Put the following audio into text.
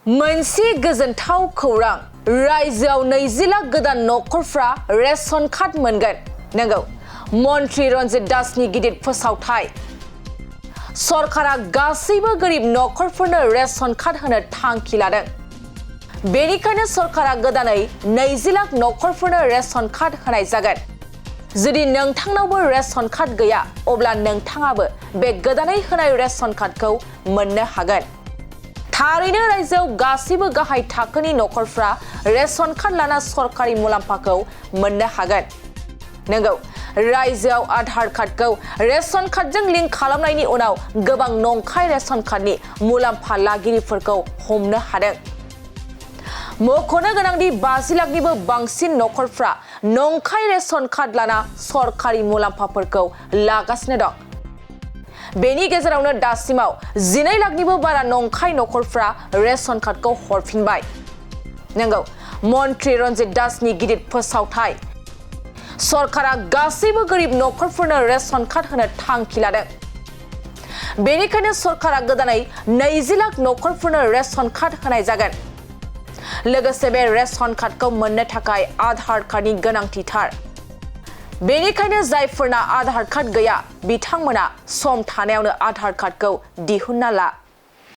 मोनसे गोजोनथाव खौरां रायजोआव 20 लाख गोदान नखरफ्रा रेशन कार्ड मोनगोन। नंगौ, मन्त्रि रन्जित दासनि गिदिर फोसावथाय। सरकारा गासैबो गोरिब नखरफोरनो रेशन कार्ड होनो थांखि लादों। बेनिखायनो सरकारा गोदानै 20 लाख नखरफोरनो रेशन कार्ड होनाय जागोन। जुदि नोंथांनावबो रेशन कार्ड गैया, अब्ला नोंथाङाबो बे गोदानै होनाय रेशन कार्डखौ मोननो हागोन। थारैनो रायजोआव गासैबो गाहाय थाखोनि नखरफ्रा रेशन कार्ड लाना सरकारि मुलाम्फाखौ मोननो हागोन। नंगौ, रायजोआव आधार कार्डखौ रेशन कार्डजों लिंक खालामनायनि उनाव गोबां नंखाय रेशन कार्डनि मुलाम्फा लागिरिफोरखौ हमनो हादों। मख'नो गोनांदि 50 लाखनिबो बांसिन नखरफ्रा नंखाय रेशन कार्ड लाना सरकारि मुलाम्फाफोरखौ लागासिनो दं। बेनि गेजेरावनो दासिमाव 12 लाखनिबो बारा नंखाय नखरफ्रा रेशन कार्डखौ हरफिनबाय। नंगौ, मन्त्रि रन्जित दासनि गिदिर फोसावथाय। सरकारा गासैबो गोरिब नखरफोरनो रेशन कार्ड होनो थांखि लादों। बेनिखायनो सरकारा गोदानै 20 लाख नखरफोरनो रेशन कार्ड होनाय जागोन। लोगोसे बे रेशन कार्डखौ मोननो थाखाय आधार कार्डनि गोनांथिथार। बेनिखायनो जायफोरना आधार कार्ड गैया, बिथांमोना सम थानायावनो आधार कार्डखौ दिहुनना ला।